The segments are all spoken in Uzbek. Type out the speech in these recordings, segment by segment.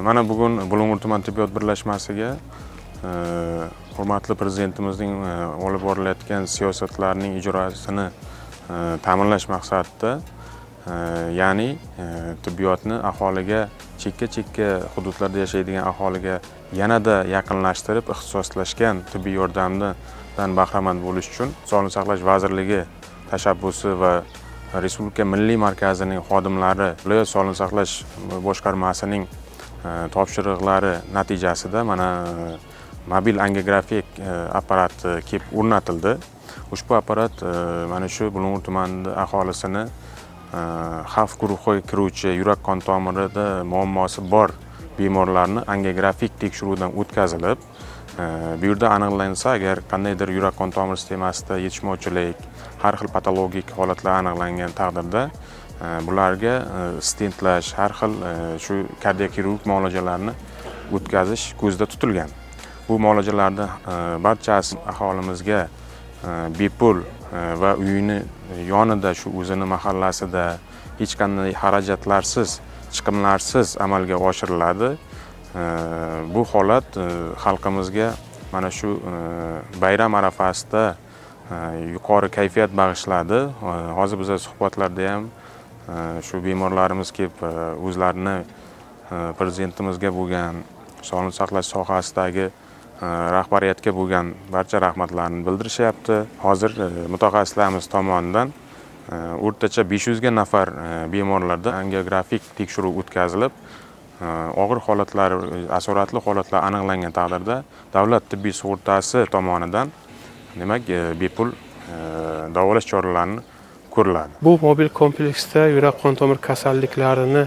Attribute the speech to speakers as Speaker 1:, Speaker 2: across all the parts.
Speaker 1: Mana bugun Bulung'ur tuman tibbiyot birlashmasiga hurmatli Prezidentimizning olib borilayotgan siyosatlarining ijrosini ta'minlash maqsadida, ya'ni tibbiyotni aholiga, chekka chekka hududlarda yashaydigan aholiga yanada yaqinlashtirib, ixtisoslashgan tibbiy yordamdan bahramand bo'lish uchun Sog'liqni saqlash vazirligi tashabbusi va Respublika milliy markazining xodimlari, viloyat sog'liqni saqlash boshqarmasining topshiriqlari natijasida mana mobil angiografik apparati kelib o'rnatildi. Ushbu apparat mana shu Bulung'ur tumanida aholisini xavf guruhiga kiruvchi, yurak qon tomirida muammosi bor bemorlarni angiografik tekshiruvdan o'tkazilib, bu yerda aniqlansa, agar qandaydir yurak qon tomir sistemasida yetishmovchilik, har xil patologik holatlar aniqlangan taqdirda, bularga stentlash, har xil shu kardioxirurg muolajalarni o'tkazish ko'zda tutilgan. Bu muolajalarni barchasi aholimizga bepul va uyini yonida, shu o'zini mahallasida hech qanday xarajatlarsiz, chiqimlarsiz amalga oshiriladi. Bu holat xalqimizga mana shu bayram arafasida yuqori kayfiyat bag'ishladi. Hozir biza suhbatlarda ham shu bemorlarimiz kelib, o'zlarini Prezidentimizga bo'lgan, sog'liqni saqlash sohasidagi rahbariyatga bo'lgan barcha rahmatlarini bildirishyapti. Hozir mutaxassislarimiz tomonidan o'rtacha 500 ga nafar bemorlarda angiografik tekshiruv o'tkazilib, og'ir holatlar, asoratli holatlar aniqlangan taqdirda davlat tibbiy sug'urtasi tomonidan, demak, bepul davolash choralarini ko'riladi.
Speaker 2: Bu mobil kompleksda yurak qon tomir kasalliklarini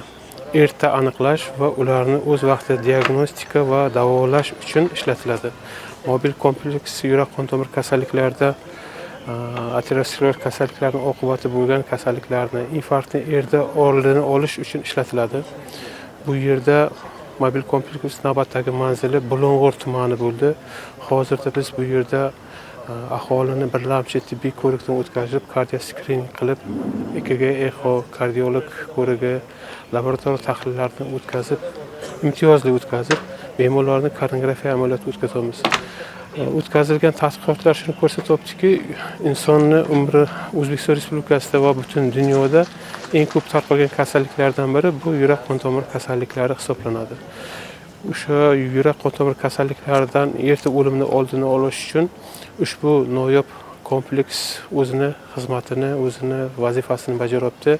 Speaker 2: erta aniqlash va ularni o'z vaqtida diagnostika va davolash uchun ishlatiladi. Mobil kompleks yurak qon tomir kasalliklarida, ateroskleroz kasalliklarining oqibati bo'lgan kasalliklarni, infarktni erta oldini olish uchun ishlatiladi. Bu yerda mobil kompleks navbatdagi manzili Bulung'ur tumani bo'ldi. Hozirda biz bu yerda aholini birlamchi tibbiy ko'rikdan o'tkazib, kardioskrining qilib, EKG, exo, kardiolog ko'rigi, laboratoriya tahlillarni o'tkazib, imtiyozli o'tkazib, bemorlarni koronografiya amaliyoti o'tkazamiz. O'tkazilgan tadqiqotlar shuni ko'rsatyaptiki, insonni umri O'zbekiston Respublikasida va butun dunyoda eng ko'p tarqalgan kasalliklardan biri bu yurak qon tomir kasalliklari hisoblanadi. O'sha yurak qon tomir kasalliklaridan erta o'limni oldini olish uchun ushbu noyob kompleks o'zini xizmatini, o'zini vazifasini bajaryapti.